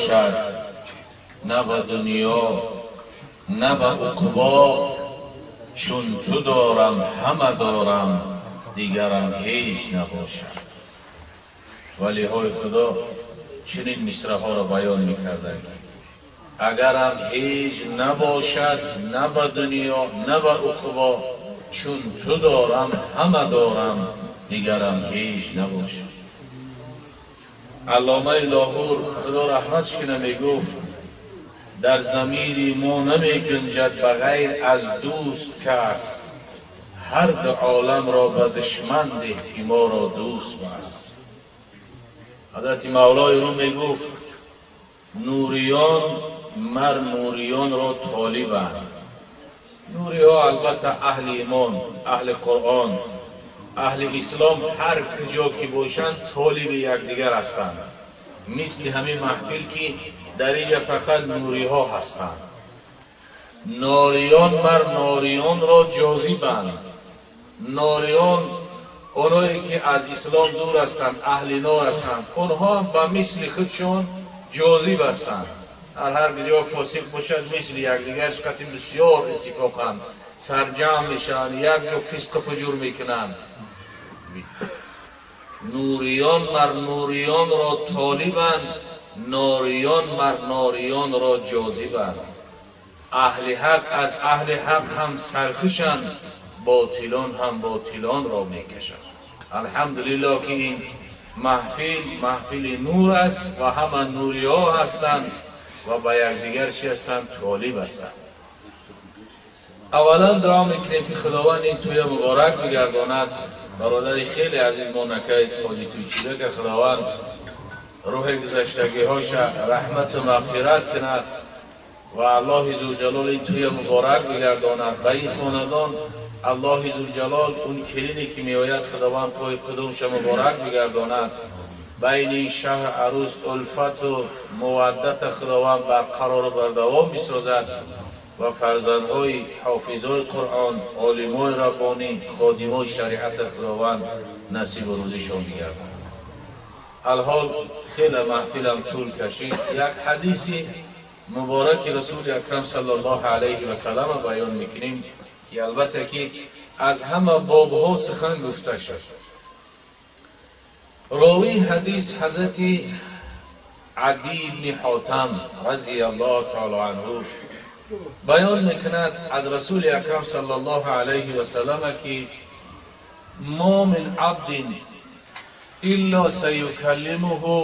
набошад, на ба дунё, на ба уқбо, чун ту дорам, ҳама дорам, дигарам ҳеҷ набошад. Валиҳои Худо чунин мисраҳоро баён мекарданд, ки агарам ҳеҷ набошад, на ба дунё, на ба уқбо, чун ту дорам, ҳама дорам, дигарам ҳеҷ набошад. Алломаи Лоҳур, Худо раҳматш кина, мегуфт: дар замири мо намегунҷад ба ғайр аз дӯст кас, ҳар ду оламро ба душман деҳ, ки моро дӯст бас. Ҳазрати Мавлои Рум мегуфт: нуриён мар нуриёнро толибанд. Нуриҳо, албатта, аҳли имон, аҳли Қуръон, аҳли ислом ҳар куҷо ки бошанд, толиби якдигар ҳастанд. Мисли ҳамин маҳфил, ки дар инҷа фақат нуриҳо ҳастанд. Нориён мар нориёнро ҷозибанд. Нориён, оное ки аз ислом дур ҳастанд, аҳли нор ҳастанд, онҳо ҳам ба мисли худшон ҷозиб ҳастанд. Дар ҳар ҷо фосиқ бошад, мисли якдигарш қати бисёр иттифоқанд, сарҷамъ мешаванд, як ҷо фисқу фуҷур мекунанд. Нуриён мар нуриёнро толибанд, нориён мар нориёнро ҷозибанд. Аҳли ҳақ аз аҳли ҳақ ҳам саркушанд, ботилон ҳам ботилонро мекашанд. Алҳамдулиллоҳ, ки ин маҳфил маҳфили нур аст ва ҳама нуриҳо ҳастанд ва ба якдигар чӣ ҳастанд? Толиб ҳастанд. Аввалан дуо мекунем, ки Худованд ин тӯя муборак бигардонад. Бародари хеле азиз мо, накай ҳоҷи Тӯйчида, ки Худованд рӯҳи гузаштагиҳоша раҳмату мағфират кунад ва Аллоҳи Зулҷалол ин тӯя муборак бигардонад. Ба ин хонадон Аллоҳи Зулҷалол он келине ки меояд, Худованд пои қудумша муборак бигардонад. Байни ин шаҳр арӯз улфату муваддата Худованд барқарору бардавом бисозад ва фарзандҳои ҳофизои Қуръон, олимои раббонӣ, ходимои шариати Худованд насибу рӯзишон бигардонад. Алҳол хеле маҳфилам тӯл кашид. Як ҳадиси мубораки Расули Акрам саллаллоҳу алайҳи васаллама баён мекунем, ки албатта ки аз ҳама бобҳо сухан гуфта шуд. Ровии ҳадис ҳазрати Адӣ ибни Ҳотам разияллоҳу таала анҳу баён мекунад аз Расули Акрам саллаллоҳу алайҳи васаллама, ки ма мин абдин илла саюкаллимуҳу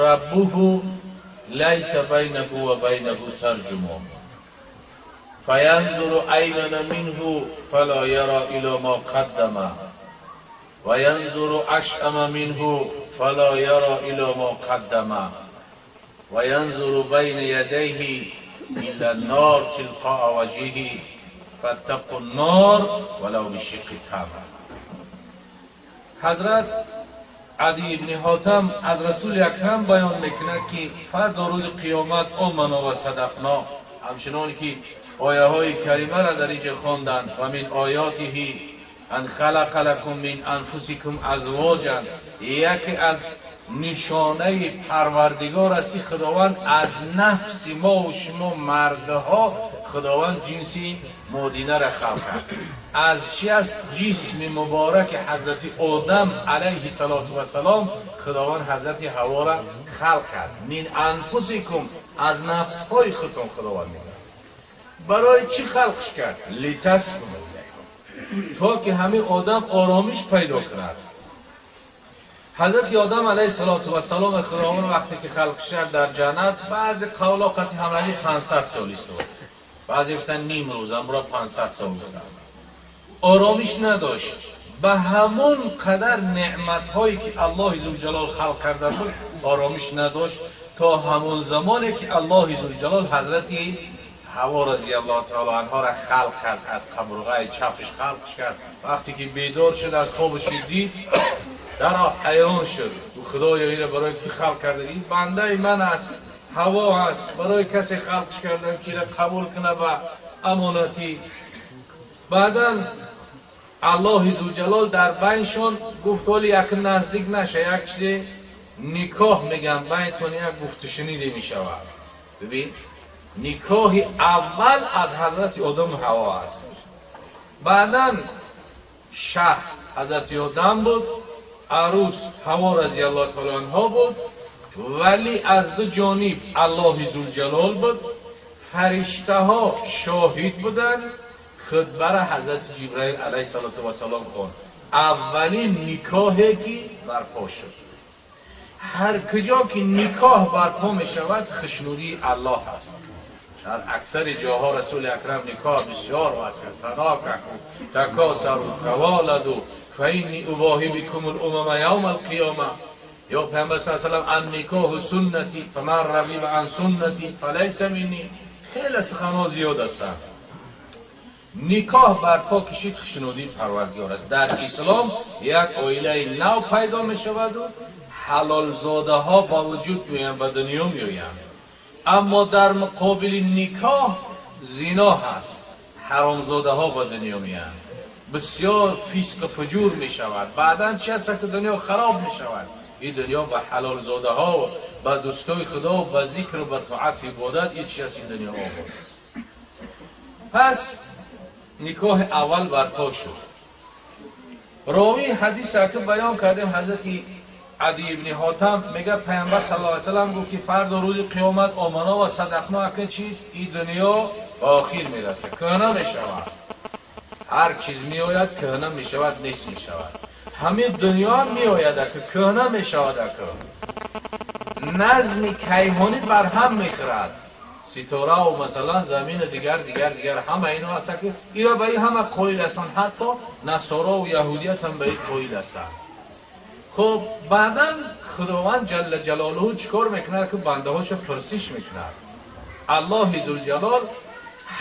раббуҳу лайса байнаҳу ва байнаҳу тарҷумон, фаянзуру аймана минҳу фала яра ила ма қаддама, ва янзуру ашъама минҳу фала яра ила ма қаддама, ва янзуру байна ядайҳи илла ннор тилқоа ваҷҳиҳи, фаттақу ннор валав бишиққи тамр. Ҳазрат Ади ибни Ҳотам аз Расули Акрам баён мекунад, ки фардо рӯзи қиёмат, омано ва садақно, ҳамчунон ки ояҳои каримаро дар инҷа хонданд, ва мин оётиҳи ан халақа лакум мин анфусикум азвоҷан, яке аз нишонаи Парвардигор аст, ки Худованд аз нафси мо шумо мардҳо Худованд ҷинси модинара халқ кард. Аз чи? Аз ҷисми мубораки ҳазрати Одам алайҳи салоту вассалом Худованд ҳазрати Ҳавора халқ кард. Мин анфусикум, аз нафсҳои худтон Худованд мегӯяд. Барои чӣ халқш кард? Литаскуну, то ки ҳамин одам оромиш пайдо кунад. Ҳазрати Одам алайҳиссалоту вассалом Худованд вақте ки халқ шуд, дар ҷаннат баъзе қавло қати ҳамраҳӣ 500 сол истод, баъзе гуфтан ним рӯз, амро 500 сол гуфтанд. Оромиш надошт. Ба ҳамон қадар неъматҳое ки Аллоҳи Зулҷалол халқ карда буд, оромиш надошт, то ҳамон замоне ки Аллоҳи Зулҷалол ҳазрати Ҳаво разияллоҳу таала анҳоро халқ кард, аз қабурғаи чапш халқш кард. Вақте ки бедор шуд аз хобаш, дид, даро ҳайрон шуд: Худоё, ира барои ки халқ карда? Ин бандаи ман аст, Ҳаво аст, барои касе халқш кардам, ки ира қабул куна ба амонатӣ. Баъдан Аллоҳи Зулҷалол дар байншон гуфт: ҳоли як наздик наша, як чизе никоҳ мегам, байнтон як гуфтушуниде мешавад. Бибин, никоҳи аввал аз ҳазрати Одаму Ҳаво аст. Баъдан шаҳ ҳазрати Одам буд, арӯс Ҳаво разияллоҳу таъала анҳо буд, вале аз ду ҷониб Аллоҳи Зулҷалол буд, фариштаҳо шоҳид буданд, хутбара ҳазрати Ҷибраил алайҳиссалоту вассалом хонд. Аввалин никоҳе ки барпо шуд. Ҳар куҷо ки никоҳ барпо мешавад, хушнудии Аллоҳ аст. Дар аксари ҷоҳо Расули Акрам никоҳ бисёр васф кард. Танокаҳу такосару таволаду фаинни убоҳи бикум л-умама явма ал-қиёма. Ё Паёмбар саллаллоҳу алайҳи васаллам ан-никоҳу суннати фаман рағиба ан суннати фалайса минни. Хеле суханҳо зиёд ҳастанд. Никоҳ барпо кишид, хушнудии Парвардигор аст. Дар ислом як оилаи нав пайдо мешаваду ҳалолзодаҳо ба вуҷуд меоянд, ба дунё меоянд. Аммо дар муқобили никоҳ зино ҳаст, ҳаромзодаҳо ба дунё меоянд, бисёр фисқу фуҷур мешавад. Баъдан чи аст ки дунё хароб мешавад. Ин дунё ба ҳалолзодаҳо, ба дӯстои Худо, ба зикру ба тоату ибодат ин чи аст, ин дунё обод аст. Пас никоҳи аввал барпо шуд. Ровии ҳадис аки баён кардем, ҳазрати Ади ибни Ҳотам мега, Паямбар саллаллоҳу алайҳи васаллам гуфт, ки фардо рӯзи қиёмат омано ва садақно ака чиз ин дунё ба охир мерасад, кӯҳна мешавад. Ҳар чиз меояд, кӯҳна мешавад, нест мешавад. Ҳамин дунё ҳам меояд, ака кӯҳна мешавад, ака назми кайҳонӣ барҳам мехӯрад, ситораву масалан замину дигар дигар дигар ҳама ино ҳаста ки ира ба ин ҳама қоил ҳастанд, ҳатто насорову яҳудият ҳам ба ин қоил ҳастанд. Хуб, баъдан Худованд ҷалла ҷалолуҳу чӣ кор мекунад ки бандаҳошо пурсиш мекунад. Аллоҳи Зулҷалол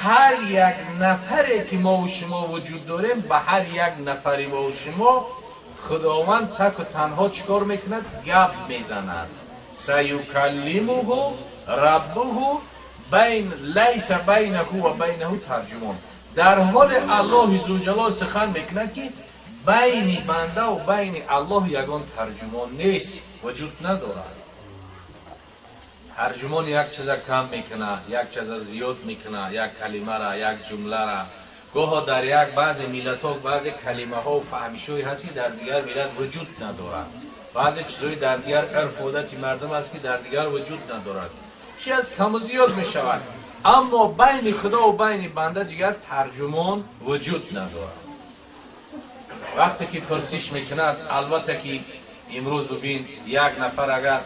ҳар як нафаре ки мову шумо вуҷуд дорем, ба ҳар як нафари мову шумо Худованд таку танҳо чӣ кор мекунад? Гап мезанад. Саюкаллимуҳу раббуҳу байн лайса байнаҳу ва байнаҳу тарҷумон. Дар ҳоле Аллоҳи Зулҷалол сухан мекунад, ки байни банда ва байни Аллоҳ ягон тарҷумон нест, вуҷуд надорад. Тарҷумон як чиза кам мекунад, як чиза зиёд мекунад, як калимара, як ҷумлара. Гоҳо дар як баъзе миллатҳо баъзе калимаҳо фаҳмишҳое ҳаст, ки дар дигар миллат вуҷуд надорад. Баъзе чизҳои дар дигар урфу одати мардум аст, ки дар дигар вуҷуд надорад. Чи аз каму зиёд мешавад, аммо байни Худо ва байни банда дигар тарҷумон вуҷуд надорад. Вақте ки пурсиш мекунад, албатта ки имрӯз бибин, як нафар агар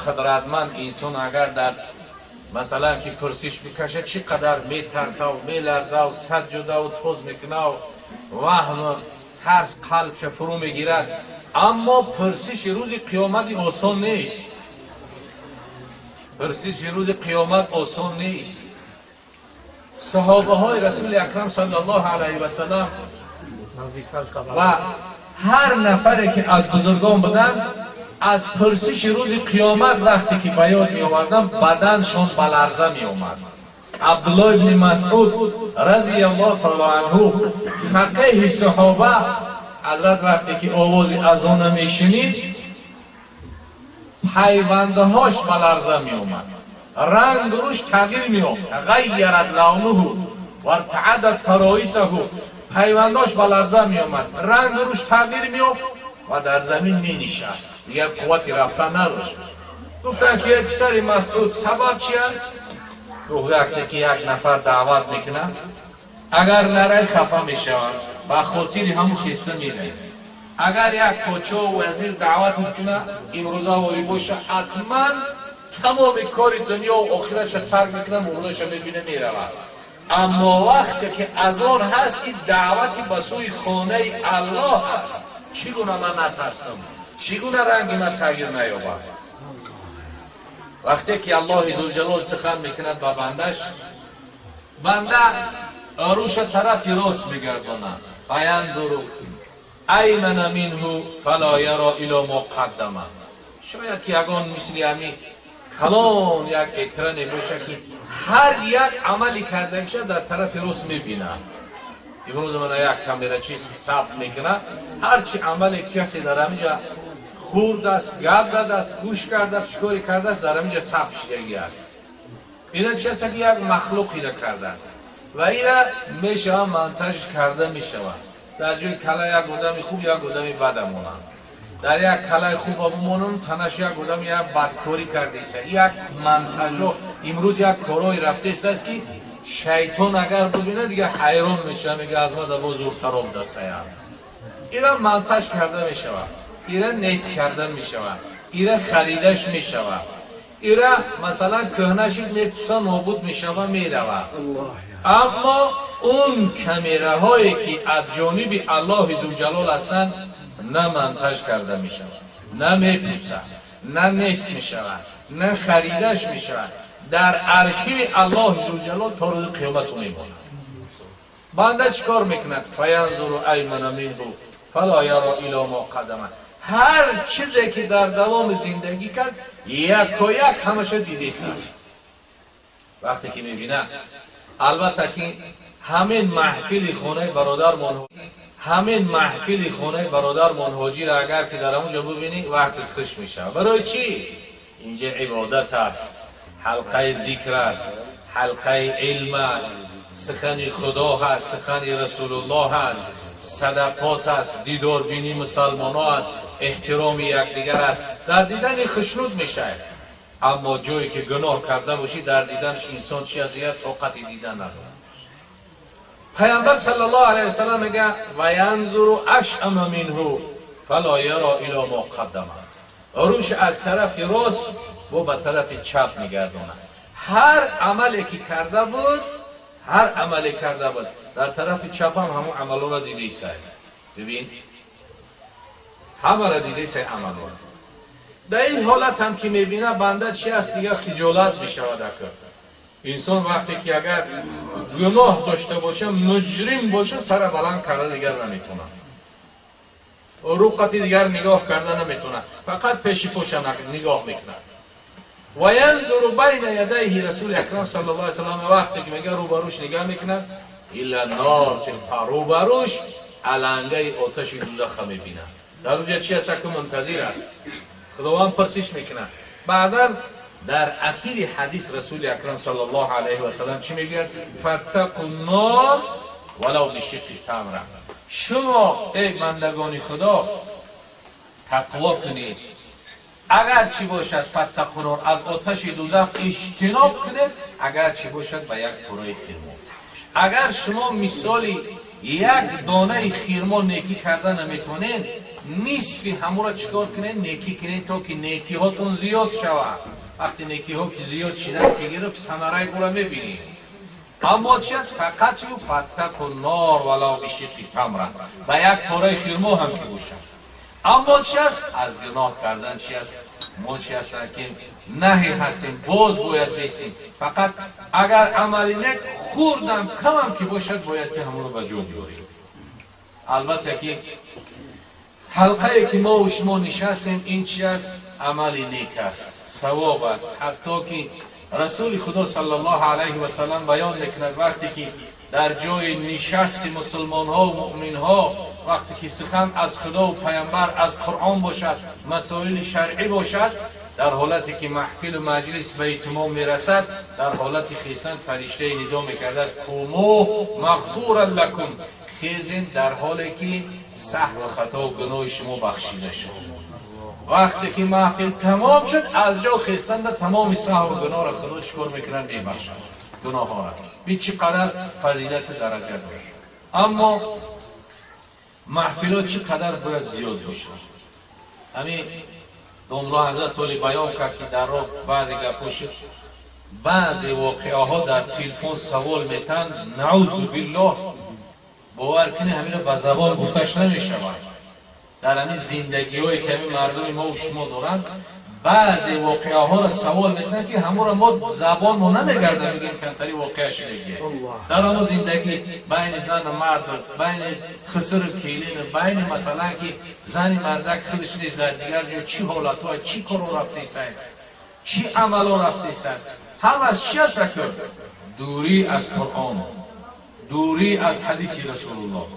қудратманд инсон агар дар масалан ки пурсиш бикашад, чӣ қадар метарсаву меларзаву саҷудаву тоз мекунаву ваҳму тарс қалбша фурӯ мегирад. Аммо пурсиши рӯзи қиёмати осон нест. Пурсиши рӯзи қиёмат осон нест. Саҳобаҳои Расули Акрам саллаллоҳу алайҳи васалам ва ҳар нафаре ки аз бузургон буданд, аз пурсиши рӯзи қиёмат вақте ки ба ёд меоварданд, баданшон ба ларза меомад. Абдулло ибни Масъуд разияллоҳу таала анҳу, фақеҳи саҳоба, ҳазрат вақте ки овози азона мешунид, пайвандаҳош ба ларза меомад, рангу рӯш тағйир меёфт. Тағайярат лавнуҳу вартаадат фароисаҳу. Пайвандош ба ларза меомад, рангу рӯш тағйир меёфт ва дар замин менишаст, дигар қуввати рафтан надошт. Гуфтанд ки: «Писари Масъуд, сабаб чи аст?» Гуфт: «Вақте ки як нафар даъват мекунад, агар нарай, хафа мешавад, ба хотири ҳамун хеста меравӣ. Агар як подшоҳу вазир даъватат кунад, имрӯза ворӣ боша, ҳатман тамоми кори дунёву охиратша тарк мекунад, мурдаша мебина, меравад. Аммо вақте ки азон ҳаст, ин даъвати ба сӯи хонаи Аллоҳ аст, чӣ гуна ман натарсам? Чӣ гуна ранги ман тағйир наёбад?» Вақте ки Аллоҳи Зулҷалол сухан мекунад ба бандаш, банда рӯша тарафи рост мегардонад. Фаяндуру аймана минҳу фала яро ило мо қаддама. Шояд ки ягон мисли ҳами калон як экране боша, ки ҳар як амали кардагиша дар тарафи рост мебинад. Имрӯз мана як камера чи сабт мекунад, ҳарчи амале касе дар ҳаминҷа хурдааст, гап задааст, гӯш кардааст, чӣ коре кардааст, дар ҳаминҷа сабт шидагӣ аст. Ина чи аст ки як махлуқ ира кардааст ва ира мешава, монтаж карда мешавад. Дар ҷои кала як одами хуб, як одами бада монанд, дар як калаи хуба бимонанд, танаш як одами як бадкорӣ кардааст. Як монтажо имрӯз як корҳое рафтааст ки шайтон агар бибинад, дига ҳайрон мешавад, мега аз мада боз зуртароб дастаям. Ира монтаж карда мешавад, ира нест карда мешавад, ира харидаш мешавад, ира масалан кӯҳна шуд, мепуса, нобуд мешава, меравад. Аммо он камераҳое ки аз ҷониби Аллоҳи Зулҷалол ҳастанд, на монтаж карда мешавад, на мепусад, на нест мешавад, на харидаш мешавад. Дар архиви Аллоҳи Зулҷалол то рӯзи қиёмату мемонад. Банда чӣ кор мекунад? فينظر أيمن منه فلا يرى إلا ما قدم. Ҳар чизе ки дар давоми зиндагӣ кард, яко як ҳамаша дидест. Вақте ки мебинад, албатта ки ҳамин маҳфили хонаи бародармон, ҳамин маҳфили хонаи бародармон ҳоҷира агар ки дар ҳамон ҷо бибинӣ, вақти хуш мешавад. Барои чӣ? Инҷа ибодат аст, ҳалқаи зикр аст, ҳалқаи илм аст, сухани Худо ҳаст, сухани Расулуллоҳ ҳаст, садақот аст, дидорбинии мусалмонҳо аст, эҳтироми якдигар аст. Дар дидани хушнуд мешавад. Аммо ҷое ки гуноҳ карда бошӣ, дар диданаш инсон чи аст, тоқати дидан надорад. Пайғамбар صلى الله عليه وسلم мега: وينظر أشأم منه فلا يرى إلا ما قدم. Рӯш аз тарафи рост бо ба тарафи чап мегардонад. Ҳар амале ки карда буд, ҳар амале карда буд, дар тарафи чапам ҳамон амалоро дидисай. Бибин, ҳамаро дидисай амалоро. Дар ин ҳолат ҳам ки мебина, банда чи аст, дигар хиҷолат мешавад. Акр инсон вақте ки агар гуноҳ дошта боша, муҷрим боша, сара баланд карда дигар наметонад, рӯқати дигар нигоҳ карда наметонад, фақат пеши поша нигоҳ мекунад. وينظر بين يديه. Расули Акрам صلى الله عليه وسلم вақте ки мега, рӯбарӯш нигоҳ мекунад, إلى النار تلقاء, рӯбарӯш алангаи оташи дузаха мебинад. Дар уҷа чи аст, ку мунтазир аст, Худованд пурсиш мекунад. Баъдан дар ахири ҳадис Расули Акрам صلى الله عليه وسلم чӣ мегӯяд? فاتقوا النار ولو بشق تمرة. Шумо, эй бандагони Худо, тақво кунед, агар чӣ бошад, فاتقوا النار, аз оташи дузах иҷтиноб кунед, агар чӣ бошад, ба як пораи хирмо. Агар шумо мисоли як донаи хирмо некӣ карда наметонед, нисфи ҳамуро чӣ кор кунед? Некӣ кунед, то ки некиҳотон зиёд шавад. Вақте некиҳо ки зиёд шидан ки гирифт, самараи ӯро мебинед. Аммо чи аст? Фақат чи? فاتقوا النار ولو بشق تمرة, ба як пораи хирмо ҳам ки бошад. Аммо чи аст? Аз гуноҳ кардан чи аст? Мо чи ҳастанд ки наҳӣ ҳастем, боз бояд бестем. Фақат агар амали нек хурдам, камам ки бошад, бояд ки ҳамонро ба ҷо биёрем. Албатта ки ҳалқае ки мо шумо нишастем, ин чи аст? Амали нек аст, савоб аст. Ҳатто ки Расули Худо صلى الله عليه وسلم баён мекунад, вақте ки дар ҷои нишасти мусулмонҳо, муъминҳо, вақте ки сухан аз Худову Паямбар, аз Қуръон бошад, масоили шаръӣ бошад, дар ҳолате ки маҳфилу маҷлис ба итмом мерасад, дар ҳолати хестан фариштаи нидо мекардааст: قوموا مغفورا لكم, хезен, дар ҳоле ки саҳву хатову гуноҳи шумо бахшида шуд. Вақте ки маҳфил тамом шуд, аз ҷо хестанда тамоми саҳву гуноҳро Худо чӣ кор мекунад? Мебахшад гуноҳҳоро. Би чӣ қадар фазилати дараҷа дорад. Аммо маҳфилҳо чӣ қадар бояд зиёд бошад. Ҳамин домло ҳазрат толи баён кард, ки дар роҳ баъзе гапҳо шуд, баъзе воқеаҳо дар телефон савол метаҳанд. نعوذ بالله, бовар кунед, ҳамино ба забон гуфташ намешавад. Дар ҳамин зиндагиҳое ки ҳамин мардуми мо шумо доранд, баъзе воқеаҳоро савол метаҳанд, ки ҳамонро мо забонмо намегардам, мегӯем камтари воқеа шидагия. Дар ҳамон зиндагӣ байни зану мард, байни хусуру келину, байни масалан ки зани мардак худаш нест, дар дигар ҷо чӣ ҳолатҳо, чӣ коро рафтесанд, чӣ амало рафтесанд, ҳамаш чи аст? Аку дурӣ аз Қуръон, дурӣ аз ҳадиси Расулуллоҳ,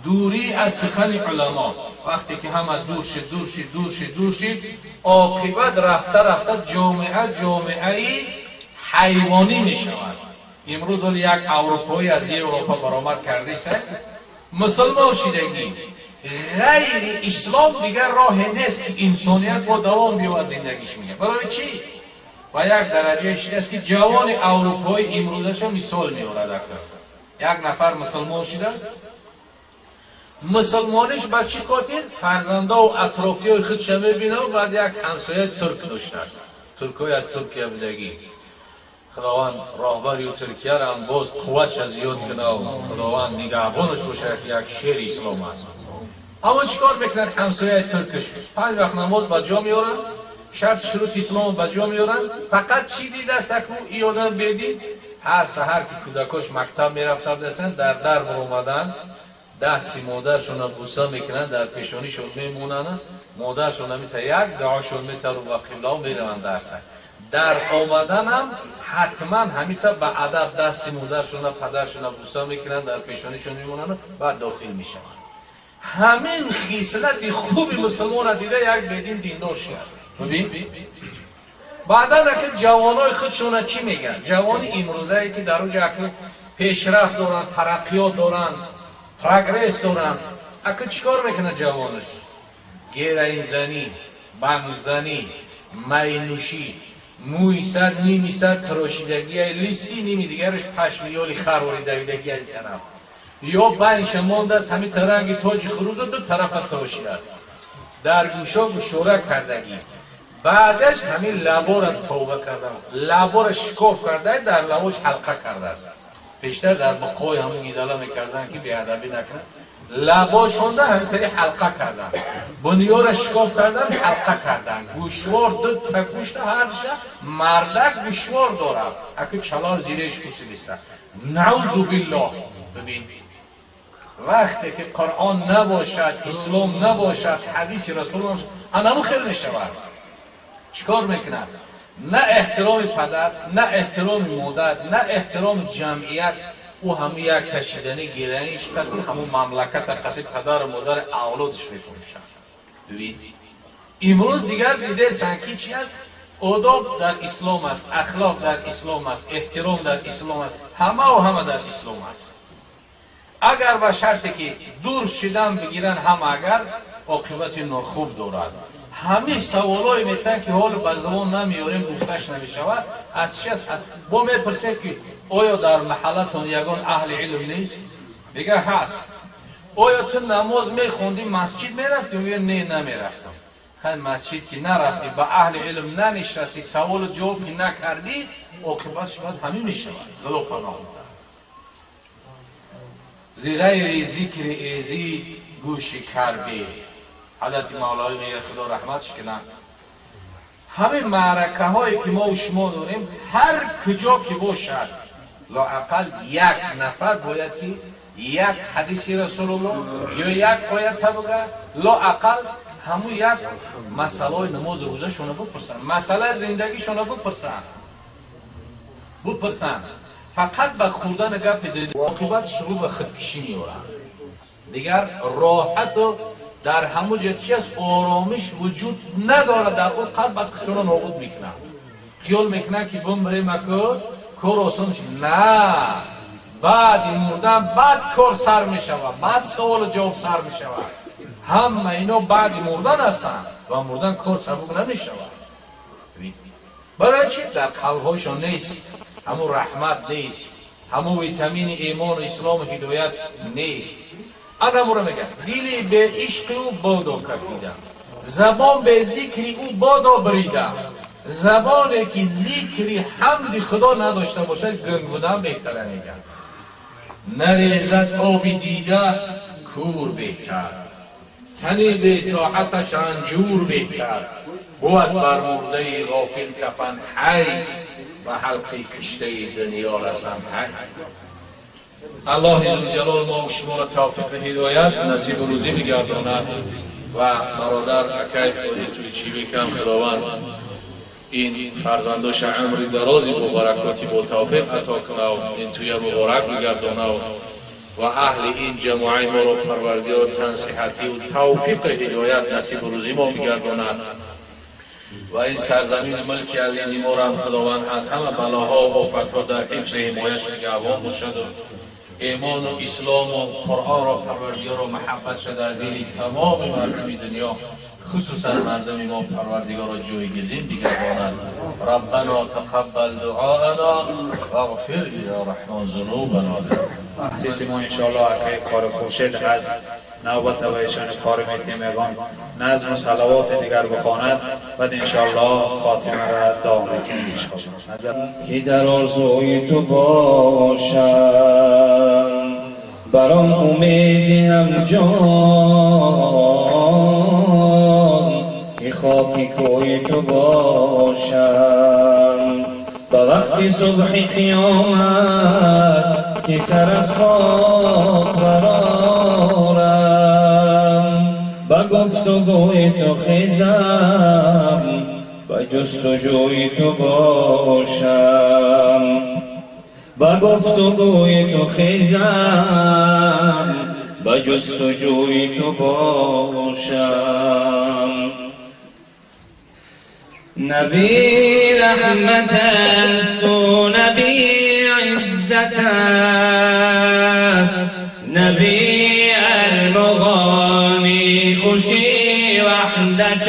дурӣ аз сухани уламо. Вақте ки ҳама дур шид, дур шид, дур шид, дур шид, оқибат рафта рафта ҷомеа ҷомеаи Ҳайвонӣ мешавад. Имрӯз оли як аврупоӣ аз Европа баромад кардиса, мусулмон шидагӣ, ғайри ислом дигар роҳе нест, ки инсоният бо давом биёвад зиндагиш, мега. Барои чӣ? Ба як дараҷае шидааст, ки ҷавони аврупоӣ имрӯзашо мисол меорад. Ака, як нафар мусулмон шидааст. Мусулмониш ба чӣ хотир? Фарзандову атрофиёи худша мебинав. Баъд як ҳамсояи турк доштааст, туркҳои аз Туркия будагӣ. Худованд роҳбари Туркияро боз қувватша зиёд кунав, Худованд нигаҳбонаш бошад, ки як шери ислом аст. Аммо чӣ кор мекунад ҳамсояи туркиш? Панҷ вақт намоз ба ҷо меоранд, шарт шурути исломо ба ҷо меоранд. Фақат чӣ дидааст аку и одам бедид? Ҳар саҳар ки кӯдакош мактаб мерафта будастанд, дар дар баромаданд, дасти модаршона буса мекунанд, дар пешонишон мемонанд, модаршон мета, як дуошон метару ба қиблао мераванд дарса. Дар омаданам ҳатман ҳамита ба адаб дасти модаршона, падаршона буса мекунанд, дар пешонишон мемонанд, баъд дохил мешаванд. Ҳамин хислати хуби мусулмона дида, як бедин диндор шиаст. Бибин, баъдан аки ҷавонои худшона чӣ мегӯянд? Ҷавони имрӯзае, ки дар уҷа аки пешрафт доранд, тараққиёт доранд, прогресс доранд, аки чӣ кор мекунад ҷавонаш? Героинзанӣ, бангзанӣ, майнӯшӣ, мӯи сар ними сар тарошидагия, лиси, ними дигараш пашмиёли хар воридавидагӣ аз тараф ё байниша мондааст, ҳамин таранги тоҷи хурӯзу ду тарафа тарошидааст, дар гӯшо гӯшора кардагӣ, баъзеш ҳамин лабора, тавба кардам, лабора шикоф карда, дар лабош ҳалқа кардааст. Бештар дар боқои ҳамун изала мекарданд, ки беадабӣ накунанд. Лабошонда ҳаминтари ҳалқа кардан, бунёра шикоф кардан, ҳалқа кардан, гӯшвор, дута гӯшта ҳардуша мардак гӯшвор дорад, аки чалол зиреш кусилиста. Наузу биллоҳ. Бибин, вақте ки Қуръон набошад, ислом набошад, ҳадиси Расул, анаму хел мешавад. Чӣ кор мекунад? На эҳтироми падар, на эҳтироми модар, на эҳтироми ҷамъият. Ӯ ҳамун як кашидани героинш қати ҳамун мамлаката, қати падару модари авлодиш мефурӯшад. Бибин, имрӯз дигар дидесан, ки чи аст? Одоб дар ислом аст, ахлоқ дар ислом аст, эҳтиром дар ислом аст, ҳамаву ҳама дар ислом аст. Агар ба шарте ки дур шидан бигиранд ҳама, агар оқибати нохуб дорад. Ҳамин саволое метаҳанд, ки ҳоло ба забон намеорем, гуфташ намешавад. Аз чи аст? Бо мепурсем, ки оё дар маҳаллатон ягон аҳли илм нест? Мега, ҳаст. Оё ту намоз мехондӣ, масҷид мерафтӣ? Мега, не, намерафтам. Хай, масҷид ки нарафтӣ, ба аҳли илм нанишастӣ, саволу ҷавоб ки накардӣ, оқибатш бояд ҳамин мешавад. Худо паноҳ. Зи ғайри зикри эзӣ гӯши карбе. Ҳазрати Мавлавӣ мега, Худо раҳматш кунад, ҳамин маъракаҳое ки мо шумо дорем, ҳар куҷо ки бошад, лоақал як нафар бояд ки як ҳадиси Расулуллоҳ ё як оята буга, лоақал ҳамун як масъалаҳои намозу рӯзашона бупурсанд, масъалаи зиндагишона бупурсанд. Фақат ба хӯрдани гапи оқибат шурӯъ ба худкишӣ меоранд. Дигар роҳату дар ҳамун ҷо чи аст, оромиш вуҷуд надорад. Дар ӯ қалб бад худшона нобуд мекунад, хиёл мекунад, ки бумрем, аку кор осон. На, баъди мурдан баъд кор сар мешавад, баъд саволу ҷавоб сар мешавад. Ҳама ино баъди мурдан ҳастанд ва мурдан кор сабук намешавад. Барои чи? Дар қалбҳоишон нест ҳамун раҳмат, нест ҳамун витамини имону ислому ҳидоят нест. Анамуро мегӯяд: дили беишқи ӯ бодо кафида, забон бе зикри ӯ бодо бирида. Забоне ки зикри ҳамди Худо надошта бошад, гунг будан беҳтара. Мегӯяд: нарезад оби дида, кур беҳтар, тани бетоаташ ранҷур беҳтар. Бувад бар мурдаи ғофил кафан ҳайф, ба ҳалқи киштаи дунё расам ҳайф. Аллоҳи зулҷалол мо шуморо тавфиқи ҳидоят насибу рӯзӣ бигардонад ва бародар акай Туйчибекам Худованд ин фарзандоша умри дарози бо баракоти, бо тавфиқ ато кунав, ин туя муборак бигардонав ва аҳли ин ҷамоаи моро Парвардигор тансиҳативу тавфиқи ҳидоят насибу рӯзӣ мо бигардонад. و این سرزمین ملک عزیزی ما را هم خداوند از همه بلاها و آفتها در حفظ حمایش نگهبان باشد و ایمان و اسلام و قرآن را، پروردگار و محبت در دل تمام مردم دنیا، خصوصا مردم ما، پروردگار را جایگزین بگرداند. ربنا تقبل دعاءنا واغفر یا رحمان ذنوبنا. ما انشاءالله اکای کار خورشید از نوبت و ایشان کار میتیم، یگان نظم و صلوات دیگر بخواند، بعد انشاءالله خاتمه را دعا میکنیم انشاءالله. که در آرزوی تو باشم، برام امیدی هم جان که خاکی کوی تو باشم. به وقتی صبح قیامت که سر از خاک برآرم، به گفتگوی تو خیزم، به جستجوی تو باشم. به گفتگوی تو خیزم، به جستجوی تو باشم. نبی رحمت است و نبی عزت است، نبی ارمغانی خوشی وحدت.